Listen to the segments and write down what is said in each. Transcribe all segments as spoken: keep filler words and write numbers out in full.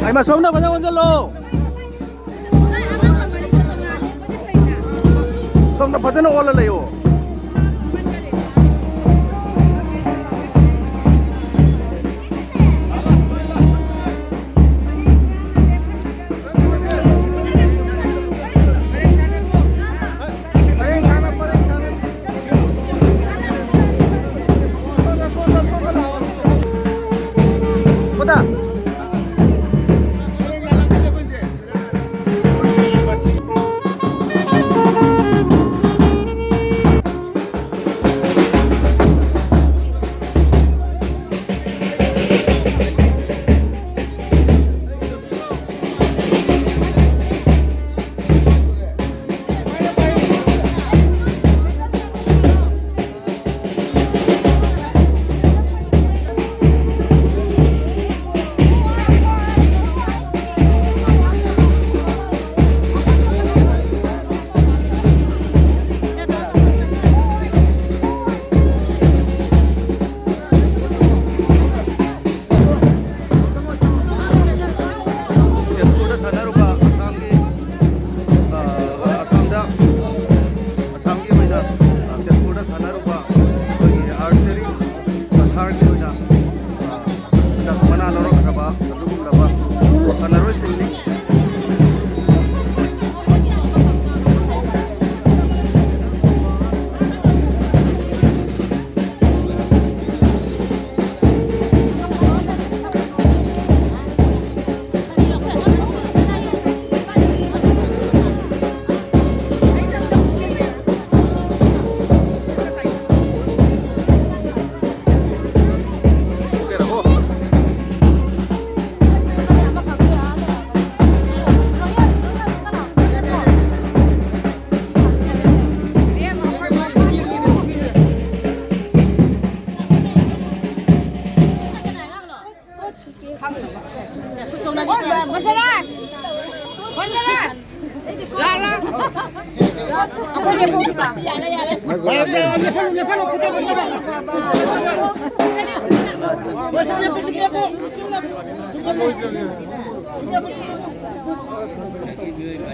ꯍꯩꯃꯥ, ꯁꯣꯝꯗ ꯐꯖꯅ ꯑꯣꯟꯁꯤꯜꯂꯣ꯫ ꯁꯣꯝꯗ ꯐꯖꯅ ꯑꯣꯜꯂ ꯂꯩꯌꯣ꯫ ꯇꯦꯖꯄꯨꯔꯗ ꯁꯥꯟꯅꯔꯨꯕ ꯑꯁꯥꯝꯒꯤ, ꯑ, ꯑꯁꯥꯝꯗ, ꯑꯁꯥꯝꯒꯤ ꯑꯣꯏꯅ, ꯑ, ꯇꯦꯖꯄꯨꯔꯗ ꯁꯥꯟꯅꯔꯨꯕ ꯑꯩꯈꯣꯏꯒꯤ archery ꯃꯁꯥꯒꯤ ꯑꯣꯏꯅ, ꯑ, ꯃꯅꯥ ꯂꯧꯔꯛꯈ꯭ꯔꯕ ꯑꯗꯨꯒꯨꯝꯂꯕ ꯁꯥꯟꯅꯔꯣꯏꯁꯤꯡꯅꯤ꯫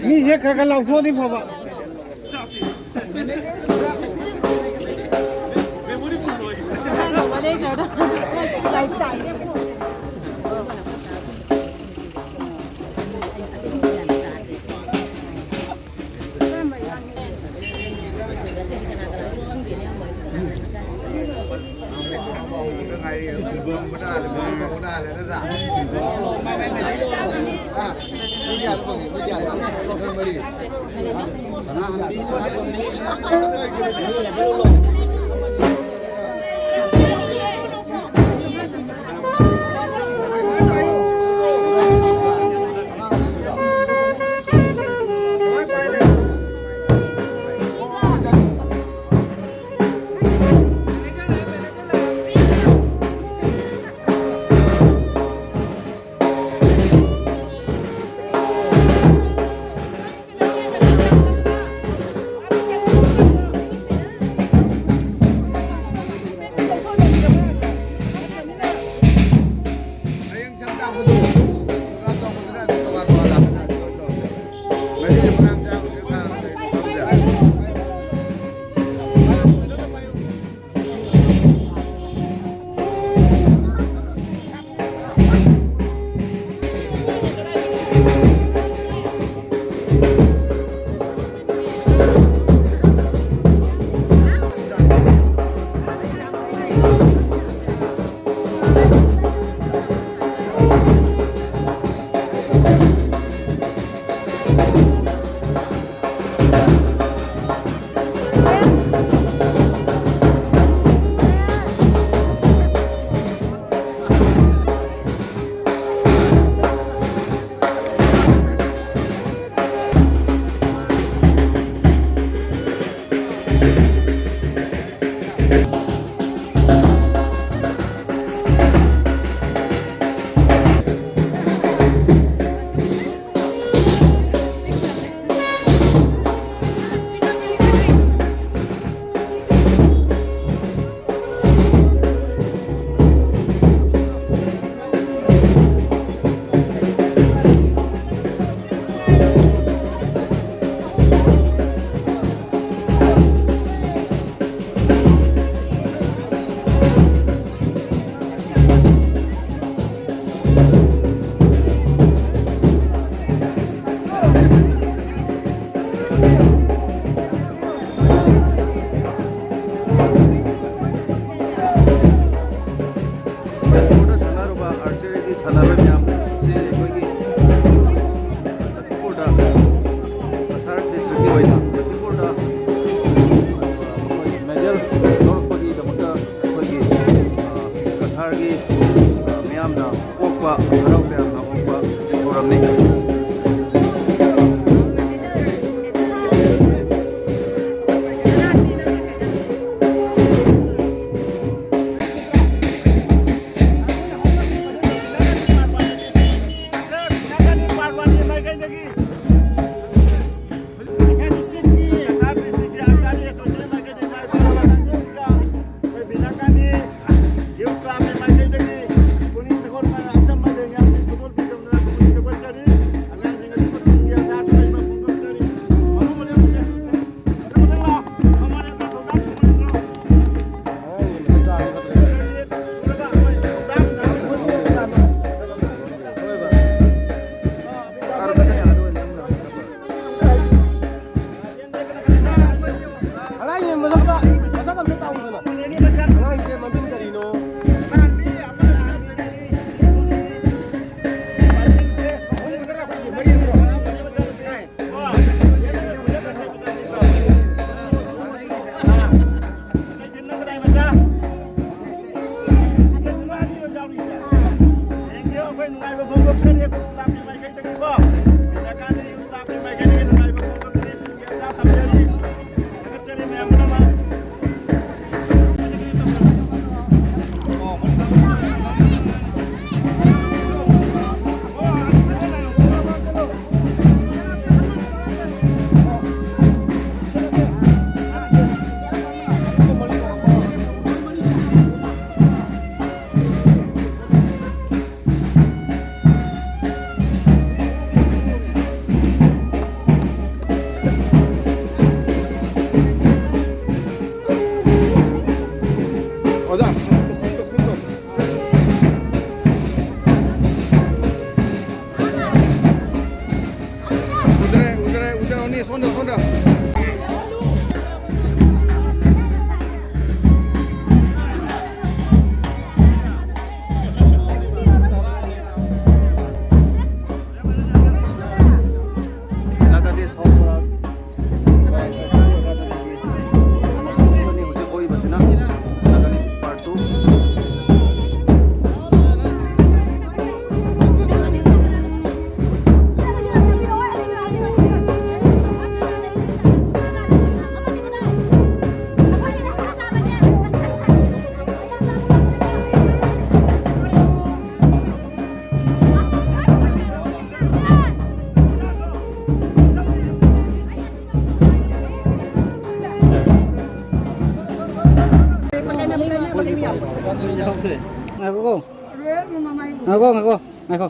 ꯃꯤꯁꯦ ꯈꯔ ꯈꯔ ꯂꯥꯎꯊꯣꯛꯑꯗꯤ ꯐꯕ꯫ ꯌꯥꯝꯅ ꯑꯣꯛꯄ, ꯍꯔꯥꯎ ꯇꯌꯥꯝꯅ ꯑꯣꯛꯄ ꯊꯧꯔꯝꯅꯤ꯫ ꯑꯉꯥꯡꯁꯦ ꯃꯁꯛꯇ, ꯃꯁꯛ ꯑꯝꯇ ꯇꯥꯛꯎꯗꯅ꯫ ꯑꯉꯥꯡꯁꯦ ꯃꯃꯤꯡ ꯀꯔꯤꯅꯣ? ꯉꯥꯏꯈꯣꯀꯣ꯫ ꯉꯥꯏꯈꯣ, ꯉꯥꯏꯈꯣ, ꯉꯥꯏꯈꯣ꯫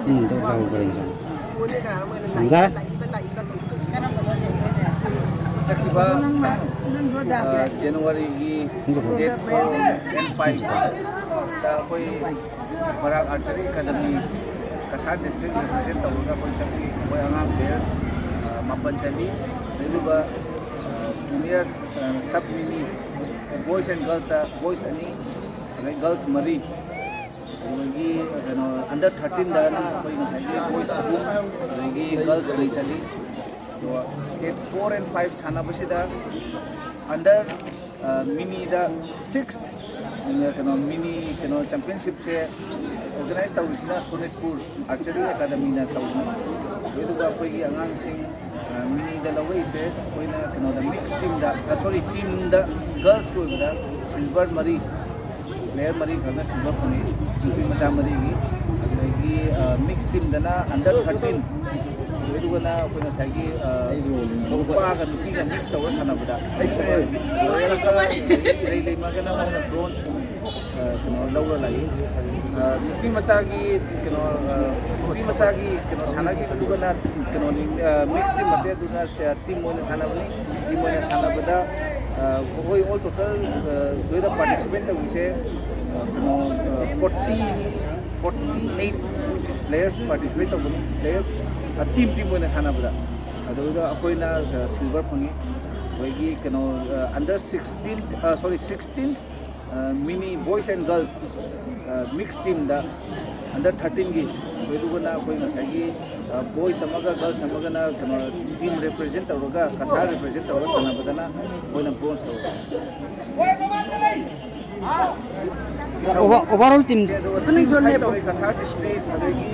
ꯎꯝ, ꯑꯗꯨ ꯍꯥꯏꯍꯧꯕ꯭ꯔꯥ ꯌꯦꯡꯁꯤ꯫ ꯌꯥꯔꯦ? ꯆꯠꯈꯤꯕ, ꯑ, ꯖꯅꯋꯥꯔꯤꯒꯤ date four and five ꯗ ꯑꯩꯈꯣꯏ ꯕꯔꯥꯛ Archery Academy Cachar district represent ꯇꯧꯔꯒ ꯑꯩꯈꯣꯏ ꯆꯠꯈꯤ꯫ ꯑꯩꯈꯣꯏ ꯑꯉꯥꯡ players, ꯑ, ꯃꯥꯄꯟ ꯆꯠꯂꯤ꯫ ꯑꯗꯨꯒ, ꯑ, junior, ꯑ, sub mini, boys and girls ꯇ boys ꯑꯅꯤ, ꯑꯗꯩ girls ꯃꯔꯤ, ꯑꯗꯒꯤ ꯀꯩꯅꯣ under thirteen ꯗꯅ ꯑꯩꯈꯣꯏ ꯉꯁꯥꯏꯒꯤ boys ꯑꯍꯨꯝ, ꯑꯗꯒꯤ girls ꯑꯅꯤ ꯆꯠꯂꯤ꯫ ꯑꯗꯣ date four and five ꯁꯥꯟꯅꯕꯁꯤꯗ under, ꯑ, mini ꯗ sixth, ꯑ, ꯀꯩꯅꯣ, mini ꯀꯩꯅꯣ championship ꯁꯦ organize ꯇꯧꯔꯤꯁꯤꯅ ꯁꯣꯅꯤꯠꯄꯨꯔ Archery Academy ꯅ ꯇꯧꯕꯅꯤ꯫ ꯑꯗꯨꯒ ꯑꯩꯈꯣꯏꯒꯤ ꯑꯉꯥꯡꯁꯤꯡ, ꯑ, mini ꯗ ꯂꯧꯔꯛꯏꯁꯦ ꯑꯩꯈꯣꯏꯅ ꯀꯩꯅꯣꯗ mix team ꯗ, ꯑ, sorry, team ꯗ girls ꯀꯤ ꯑꯣꯏꯕꯗ silver ꯃꯔꯤ, player ꯃꯔꯤ ꯈꯛꯅ silver ꯐꯪꯉꯤ, ꯅꯨꯄꯤ ꯃꯆꯥ ꯃꯔꯤꯒꯤ꯫ ꯑꯗꯨꯗꯒꯤ, ꯑ, mix team ꯗꯅ under thirteen, ꯑꯗꯨꯗꯨꯒꯅ ꯑꯩꯈꯣꯏ ꯉꯁꯥꯏꯒꯤ, ꯑ, ꯅꯨꯄꯥꯒ ꯅꯨꯄꯤꯒ mix ꯇꯧꯔ ꯁꯥꯟꯅꯕꯗ ꯂꯩ ꯂꯩꯃꯒꯅ ꯃꯣꯏꯅ bronze, ꯑ, ꯀꯩꯅꯣ ꯂꯧꯔ ꯂꯥꯛꯏ꯫ ꯑ, ꯅꯨꯄꯤ ꯃꯆꯥꯒꯤ ꯀꯩꯅꯣ, ꯑ, ꯅꯨꯄꯤ ꯃꯆꯥꯒꯤ ꯀꯩꯅꯣ ꯁꯥꯟꯅꯈꯤꯕꯗꯨꯒꯅ ꯀꯩꯅꯣꯅꯤ, ꯑ, mix team ꯃꯇꯦꯛ ꯑꯗꯨꯅ ꯁꯦ-, team ꯑꯣꯏꯅ ꯁꯥꯟꯅꯕꯅꯤ꯫ Team ꯑꯣꯏꯅ ꯁꯥꯟꯅꯕꯗ, ꯑ, ꯑꯩꯈꯣꯏ all total, ꯑ, ꯂꯣꯏꯅ participate ꯇꯧꯕꯁꯦ, ꯑ, ꯀꯩꯅꯣ, ꯑ, forty, forty eight players participate ꯇꯧꯕꯅꯤ꯫ Player, ꯑ, team, team ꯑꯣꯏꯅ ꯁꯥꯟꯅꯕꯗ꯫ ꯑꯗꯨꯗ ꯑꯩꯈꯣꯏꯅ, ꯑ, silver ꯐꯪꯉꯤ꯫ ꯑꯩꯈꯣꯏꯒꯤ ꯀꯩꯅꯣ, ꯑ, under sixteen, ꯑ, sorry, sixteen ꯑ, mini boys and girls, ꯑ, mix team ꯗ under thirteen ꯒꯤ, ꯑꯗꯨꯗꯨꯒꯅ ꯑꯩꯈꯣꯏ ꯉꯁꯥꯏꯒꯤ, ꯑ, boys ꯑꯃꯒ girls ꯑꯃꯒꯅ ꯀꯩꯅꯣ team represent ꯇꯧꯔꯒ, ꯀꯁꯥꯔ represent ꯇꯧꯔꯒ ꯁꯥꯟꯅꯕꯗꯅ ꯑꯩꯈꯣꯏꯅ bronze ꯂꯧꯋꯦ꯫ Over-, overall team ꯑꯗꯨꯒ team fight ꯇꯧꯔꯦ, ꯀꯁꯥꯔ district, ꯑꯗꯒꯤ,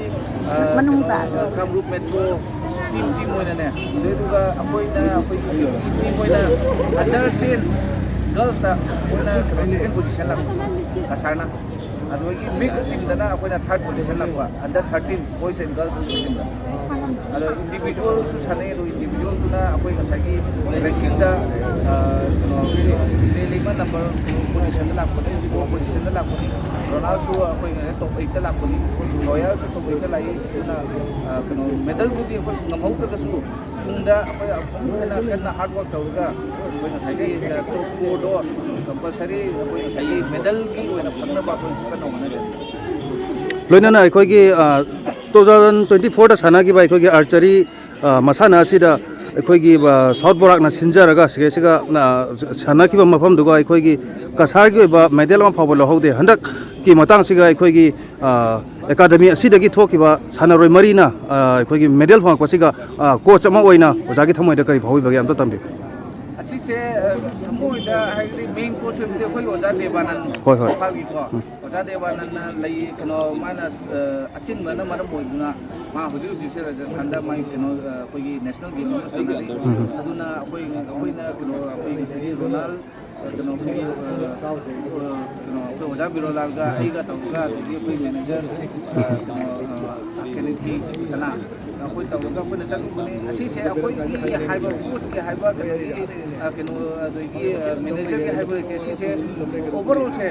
ꯑ, ꯃꯅꯨꯡꯗ꯫ ꯀꯩꯅꯣ, ꯀꯥꯡꯂꯨꯞ metro team, team ꯑꯣꯏꯅꯅꯦ꯫ ꯑꯗꯨꯗꯨꯒ ꯑꯩꯈꯣꯏꯅ, ꯑꯩꯈꯣꯏꯒꯤ team ꯑꯣꯏꯅ under ten girls ꯇ ꯑꯩꯈꯣꯏꯅ second position ꯂꯥꯛꯄ, ꯀꯁꯥꯔꯅ꯫ ꯑꯗꯨꯗꯒꯤ mix team ꯗꯅ ꯑꯩꯈꯣꯏꯅ third position ꯂꯥꯛꯄ, under thirteen boys and girls team ꯗ꯫ ꯑꯗꯣ ꯏꯟꯗꯤꯕꯤꯖꯨꯋꯦꯜꯁꯨ ꯁꯥꯟꯅꯩ꯫ ꯑꯗꯣ ꯏꯟꯗꯤꯕꯤꯖꯨꯋꯦꯜꯗꯨꯅ ꯑꯩꯈꯣꯏ ꯉꯁꯥꯏꯒꯤ ꯔꯦꯡꯀꯤꯡꯗ, ꯑ, ꯀꯩꯅꯣ, ꯄꯦꯂꯦ ꯂꯩꯃ ꯅꯝꯕꯔ ꯐꯣꯔ ꯄꯣꯖꯤꯁꯟꯗ ꯂꯥꯛꯄꯅꯤ, ꯐꯣꯔ ꯄꯣꯖꯤꯁꯟꯗ ꯂꯥꯛꯄꯅꯤ, ꯔꯣꯅꯥꯜꯁꯨ ꯑꯩꯈꯣꯏ ꯇꯣꯞ ꯑꯩꯠꯇ ꯂꯥꯛꯄꯅꯤ, ꯔꯣꯌꯦꯜꯁꯨ ꯇꯣꯞ ꯑꯩꯠꯇ ꯂꯥꯛꯏ꯫ ꯑꯗꯨꯅ, ꯑ, ꯀꯩꯅꯣ, ꯃꯦꯗꯜꯕꯨꯗꯤ ꯑꯩꯈꯣꯏ ꯉꯝꯍꯧꯗ꯭ꯔꯒꯁꯨ ꯇꯨꯡꯗ ꯑꯩꯈꯣꯏ ꯑꯃꯨꯛ ꯍꯦꯟꯅ ꯀꯟꯅ ꯍꯥꯔꯗ ꯋꯥꯔꯛ ꯇꯧꯔꯒ ꯑꯩꯈꯣꯏ ꯉꯁꯥꯏꯒꯤ, ꯑ, ꯇꯣꯞ ꯐꯣꯔꯗꯣ ꯀꯝꯄꯜꯁꯔꯤ ꯑꯩꯈꯣꯏ ꯉꯁꯥꯏꯒꯤ ꯃꯦꯗꯜꯒꯤ ꯑꯣꯏꯅ ꯐꯪꯅꯕ ꯑꯩꯈꯣꯏ ꯀꯟꯅ ꯍꯣꯠꯅꯒꯅꯤ꯫ ꯂꯣꯏꯅꯅ ꯑꯩꯈꯣꯏꯒꯤ, ꯑ, ꯇꯨ ꯊꯥꯎꯖꯟ ꯇ꯭ꯋꯦꯟꯇꯤ ꯐꯣꯔꯗ ꯁꯥꯟꯅꯈꯤꯕ ꯑꯩꯈꯣꯏꯒꯤ ꯑꯥꯔꯆꯔꯤ, ꯑ, ꯃꯁꯥꯟꯅ ꯑꯁꯤꯗ ꯑꯩꯈꯣꯏꯒꯤ, ꯑ, ꯁꯥꯎꯠ ꯕꯣꯔꯥꯛꯅ ꯁꯤꯟꯖꯔꯒ ꯁꯤꯒꯩꯁꯤꯒ, ꯑ, ꯁꯥꯟꯅꯈꯤꯕ ꯃꯐꯝꯗꯨꯒ ꯑꯩꯈꯣꯏꯒꯤ ꯀꯁꯥꯔꯒꯤ ꯑꯣꯏꯕ ꯃꯦꯗꯜ ꯑꯃ ꯐꯥꯎꯕ ꯂꯧꯍꯧꯗꯦ꯫ ꯍꯟꯗꯛꯀꯤ ꯃꯇꯥꯡꯁꯤꯒ ꯑꯩꯈꯣꯏꯒꯤ, ꯑ, ꯑꯦꯀꯥꯗꯃꯤ ꯑꯁꯤꯗꯒꯤ ꯊꯣꯛꯈꯤꯕ ꯁꯥꯟꯅꯔꯣꯏ ꯃꯔꯤꯅ, ꯑ, ꯑꯩꯈꯣꯏꯒꯤ ꯃꯦꯗꯜ ꯐꯪꯉꯛꯄꯁꯤꯒ, ꯑ, ꯀꯣꯆ ꯑꯃ ꯑꯣꯏꯅ ꯑꯣꯖꯥꯒꯤ ꯊꯃꯣꯏꯗ ꯀꯔꯤ ꯐꯥꯎꯕꯤꯕꯒꯦ ꯑꯝꯇ ꯊꯝꯕꯤꯌꯨ꯫ ꯑꯁꯤꯁꯦ, ꯑ, ꯊꯃꯣꯏꯗ ꯍꯥꯏꯗꯤ ꯃꯦꯟ ꯀꯣꯆ ꯑꯣꯏꯕꯗꯤ ꯑꯩꯈꯣꯏꯒꯤ ꯑꯣꯖꯥ ꯗꯦꯕꯥꯅꯟ ꯍꯣꯏ, ꯍꯣꯏ꯫ ꯏꯝꯐꯥꯜꯒꯤꯀꯣ꯫ ꯎꯝ꯫ ꯑꯣꯖꯥ ꯗꯦꯕꯥꯅꯟꯅ ꯂꯩ, ꯀꯩꯅꯣ, ꯃꯥꯅ, ꯑ, ꯑꯆꯤꯟꯕꯅ ꯃꯔꯝ ꯑꯣꯏꯗꯨꯅ ꯃꯥ ꯍꯧꯖꯤꯛ ꯍꯧꯖꯤꯛꯁꯦ ꯔꯥꯖꯁꯊꯥꯟꯗ ꯃꯥꯏ ꯀꯩꯅꯣ, ꯑ, ꯑꯩꯈꯣꯏꯒꯤ ꯅꯦꯁꯅꯦꯜ ꯒꯦꯝ ꯑꯃ ꯁꯥꯟꯅꯔꯤ꯫ ꯎꯝ꯫ ꯑꯗꯨꯅ ꯑꯩꯈꯣꯏ, ꯑꯩꯈꯣꯏꯅ ꯀꯩꯅꯣ, ꯑꯩꯈꯣꯏ ꯉꯁꯥꯏꯒꯤ ꯔꯣꯅꯥꯜ, ꯑ, ꯀꯩꯅꯣ, ꯑꯩꯈꯣꯏꯒꯤ, ꯑ, ꯑ, ꯀꯩꯅꯣ, ꯑꯩꯈꯣꯏ ꯑꯣꯖꯥ ꯕꯤꯔꯣꯂꯥꯜꯒ ꯑꯩꯒ ꯇꯧꯔꯒ, ꯑꯗꯒꯤ ꯑꯩꯈꯣꯏ ꯃꯦꯅꯦꯖꯔ, ꯑ, ꯀꯩꯅꯣ, ꯑ, ꯀꯦꯅꯦꯊꯤ ꯀꯅꯥ, ꯑꯩꯈꯣꯏ ꯇꯧꯔꯒ ꯑꯩꯈꯣꯏꯅ ꯆꯠꯂꯨꯕꯅꯤ꯫ ꯑꯁꯤꯁꯦ ꯑꯩꯈꯣꯏꯒꯤ ꯍꯥꯏꯕ ꯀꯣꯆꯀꯤ ꯍꯥꯏꯕ ꯀꯩꯅꯣꯒꯤ, ꯑ, ꯀꯩꯅꯣ, ꯑꯗꯒꯤ, ꯑ, ꯃꯦꯅꯦꯖꯔꯒꯤ ꯍꯥꯏꯕ ꯂꯩꯇꯦ꯫ ꯁꯤꯁꯦ ꯑꯣꯚꯔꯑꯣꯜꯁꯦ,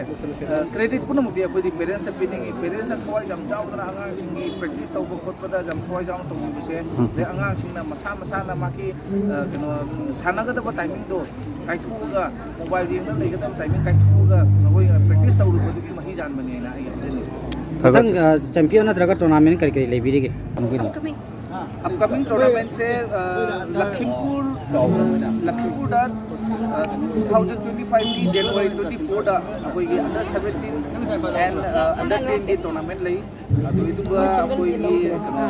ꯑ, ꯀ꯭ꯔꯦꯗꯤꯠ ꯄꯨꯝꯅꯃꯛꯇꯤ ꯑꯩꯈꯣꯏꯗꯤ ꯄꯦꯔꯦꯟꯁꯇ ꯄꯤꯅꯤꯡꯉꯤ꯫ ꯄꯦꯔꯦꯟꯁꯇ ꯊꯋꯥꯏ ꯌꯥꯝ ꯌꯥꯎꯗꯅ ꯑꯉꯥꯡꯁꯤꯡꯒꯤ ꯄ꯭ꯔꯦꯛꯇꯤꯁ ꯇꯧꯕ ꯈꯣꯠꯄꯗ ꯌꯥꯝ ꯊꯋꯥꯏ ꯌꯥꯎꯅ ꯇꯧꯕꯤꯕꯁꯦ, ꯑꯗꯩ ꯑꯉꯥꯡꯁꯤꯡꯅ ꯃꯁꯥ ꯃꯁꯥꯅ ꯃꯥꯒꯤ, ꯑ, ꯀꯩꯅꯣ, ꯁꯥꯟꯅꯒꯗꯕ ꯇꯥꯏꯃꯤꯡꯗꯣ ꯀꯥꯏꯊꯣꯛꯑꯒ, ꯃꯣꯕꯥꯏꯜ ꯌꯦꯡꯅ ꯂꯩꯒꯗꯕ ꯇꯥꯏꯃꯤꯡ ꯀꯥꯏꯊꯣꯛꯑꯒ ꯑꯩꯈꯣꯏ ꯄ꯭ꯔꯦꯛꯇꯤꯁ ꯇꯧꯔꯨꯕꯗꯨꯒꯤ ꯃꯍꯩ ꯌꯥꯟꯕꯅꯦꯅ ꯑꯩ ꯍꯥꯏꯖꯅꯤꯡꯉꯤ꯫ ꯊꯥꯒꯠꯆꯔꯤ꯫ ꯃꯊꯪ, ꯑ, ꯆꯦꯝꯄꯤꯌꯟ ꯅꯠꯇ꯭ꯔꯒ ꯇꯣꯔꯅꯥꯃꯦꯟ ꯀꯔꯤ ꯀꯔꯤ ꯂꯩꯕꯤꯔꯤꯒꯦ? ꯑꯞꯀꯃꯤꯡ ꯇꯣꯔꯅꯥꯃꯦꯟꯁꯦ, ꯑ, ꯂꯈꯤꯝꯄꯨꯔ, ꯂꯈꯤꯝꯄꯨꯔꯗ, ꯑ, ꯇꯨ ꯊꯥꯎꯖꯟ ꯇ꯭ꯋꯦꯟꯇꯤ ꯐꯥꯏꯚꯀꯤ ꯖꯅꯋꯥꯔꯤ ꯇ꯭ꯋꯦꯟꯇꯤ ꯐꯣꯔꯗ ꯑꯩꯈꯣꯏꯒꯤ under seventeen and, ꯑ, under ten ꯒꯤ ꯇꯣꯔꯅꯥꯃꯦꯟ ꯂꯩ꯫ ꯑꯗꯨꯗꯨꯒ ꯑꯩꯈꯣꯏꯒꯤ, ꯑ,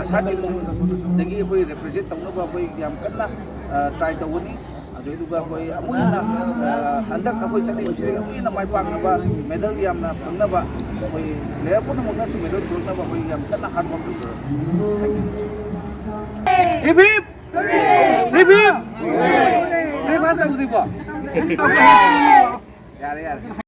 ꯑꯁꯥ ꯇꯤꯃꯨꯗꯒꯤ ꯑꯩꯈꯣꯏ ꯔꯤꯄ꯭ꯔꯖꯦꯟ ꯇꯧꯅꯕ ꯑꯩꯈꯣꯏ ꯌꯥꯝ ꯀꯟꯅ, ꯑ, ꯇ꯭ꯔꯥꯏ ꯇꯧꯒꯅꯤ꯫ ꯑꯗꯨꯗꯨꯒ ꯑꯩꯈꯣꯏ ꯑꯃꯨꯛ ꯍꯦꯟꯅ, ꯑ, ꯍꯟꯗꯛ ꯑꯩꯈꯣꯏ ꯆꯠꯂꯤꯕꯁꯤꯗꯒꯤ ꯑꯃꯨꯛ ꯍꯦꯟꯅ ꯃꯥꯏ ꯄꯥꯛꯅꯕ, ꯃꯦꯗꯜ ꯌꯥꯝꯅ ꯐꯪꯅꯕ, ꯑꯩꯈꯣꯏ ꯄ꯭ꯂꯦꯌꯔ ꯄꯨꯝꯅꯃꯛꯅꯁꯨ ꯃꯦꯗꯜ ꯄꯨꯔꯛꯅꯕ ꯑꯩꯈꯣꯏ ꯌꯥꯝ ꯀꯟꯅ ꯍꯥꯔꯗ ꯋꯥꯔꯛ ꯇꯧꯖꯔꯒꯦ꯫ Hip hip! Hip hip! Breakfast ꯇꯧꯗ꯭ꯔꯤꯕꯣ? ꯌꯥꯔꯦ, ꯌꯥꯔꯦ꯫